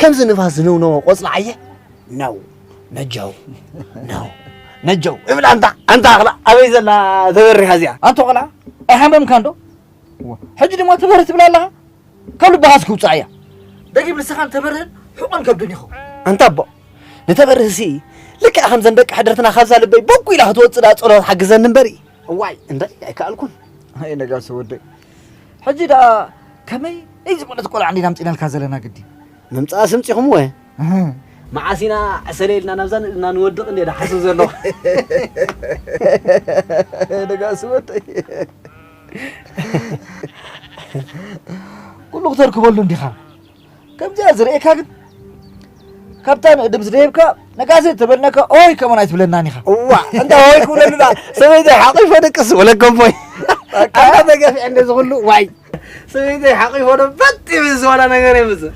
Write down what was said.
ከምዚ ንፋስ ዝነውነዎ ቆጽሊ ዓየ፣ ነው፣ ነጀው፣ ነው፣ ነጀው። እብል ኣንታ፣ ኣንታ ኣኽላ፣ ኣበይ ዘላ ተበሪኻ እዚኣ? ኣንታ ቆልዓ፣ ኣይሓመምካን ዶ? ዋ፣ ሕጂ ድማ ተበርህ ትብላ ኣለኻ? ካብ ልብኻ እስኪ ውጻእ እያ። ደጊም ንስኻን ተበርህን ሕቖን ከብድን ኢኹም። ኣንታ ኣቦ፣ ንተበርህሲ ልክዕ ከምዘን ደቂ ሕድርትና ካብዛ ልበይ ቦኩ ኢላ ክትወጽእ ደኣ ጸሎት ሓግዘኒ እምበሪ። እዋይ፣ እንዳ ኣይከኣልኩን። ኣይ ነጋሲ ወደይ፣ ሕጂ ደኣ ከመይ ናይ ዝኾነት ቆልዓ እንዲና ኣምጺእናልካ ዘለና ግዲ? ምምጻእ ስምጺኹምዎ? እህ። መዓስ ኢና ዕሰለ ኢልና ናብዛ ንእድና ንወድቕ እንዴ ደሓስብ ዘለኹ። ነጋሲ ወደይ። ኩሉ ክተርክበሉ እንዲኻ። ከምዚኣ ዝርእየካ ግን፣ ካብታ ንእድም ዝደየብካ፣ ነጋሲ ተበልነካ፣ ኦይ፣ ከመን ኣይትብለናን ኢኻ። እዋ፣ እንታ ሆይ ክብለሉና፣ ሰበይተይ ሓቂፎ ደቅስ ወለከምቦይ። በቃ። ኣንታ ተገፊዐ እንደ ዝኹሉ፣ ዋይ። ሰበይተይ ሓቂፎ ዶ በጥ ይብል ዝዋላ ነገር የምጽእ።